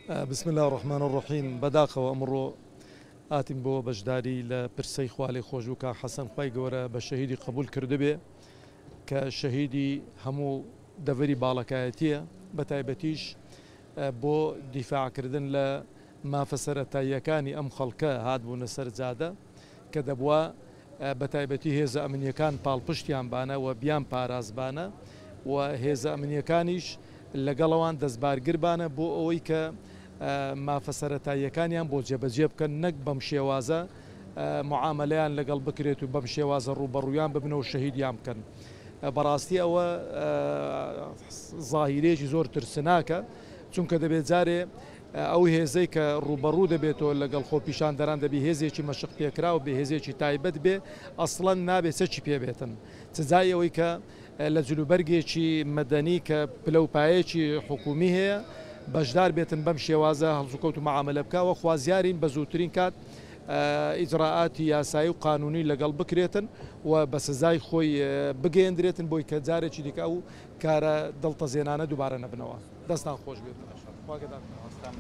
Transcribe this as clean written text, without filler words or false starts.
بسم اللە الرحمن الرحیم بەداخەوە ئەمڕۆ هاتین بۆ بەشداری لە پرسەی خوالێخۆشبوو کاک حەسەن خوای گەورە بە شەهیدی قبول کردبێ کە شەهیدی هەموو دەڤەری باڵەکایەتیە بە تایبەتیش بۆ دیفاعکردن لە مافە سەرەتاییەکانی ئەم خەڵکە هاتبوونە سەر جادە کە دەبوا بە تایبەتی هێزە ئەمنییەکان پاڵپشتیان بانە و بیان پارازبانە و هێزە ئەمنییەکانیش لەگەڵ ئەوان دەستبارگر بانە بۆ ئەوەی کە مافە سەرەتاییەکانیان بۆ جێبەجێ بکەن نەک بەم شێوازە معامەلەیان لەگەڵ بکرێت و بەم شێوازە ڕووبەڕوویان ببنەوە شەهیدیان بکەن. بەڕاستی ئەوە زاهیرەیەکی زۆر ترسناکە چونکە دەبێت جارێ ئەو هێزەی کە ڕووبەڕوو دەبێتەوە لەگەڵ خۆپیشاندەران دەبی هێزێکی مەشق پێکراو بێ هێزێکی تایبەت بێ ئەسڵەن نابێ چەکی پێ بێتن سزای ئەوەی کە لە جلوبەرگێکی مەدەنی کە پلە و پایەکی حکومی هەیە بەشدار بێتن بەم شێوازە هەڵسوکەوت و مەعامەلە بکا و خوازیارین بە زووترین کات ئیجرائاتی یاسایی و قانونی لەگەڵ بکرێتن و بە سزای خۆی بگەیەندرێتن بۆی کە جارێکی دیکە ئەو کارە دڵتەزێنانە دووبارە نەبنەوە. دەستتان خۆش بێت. خوا گەداتان.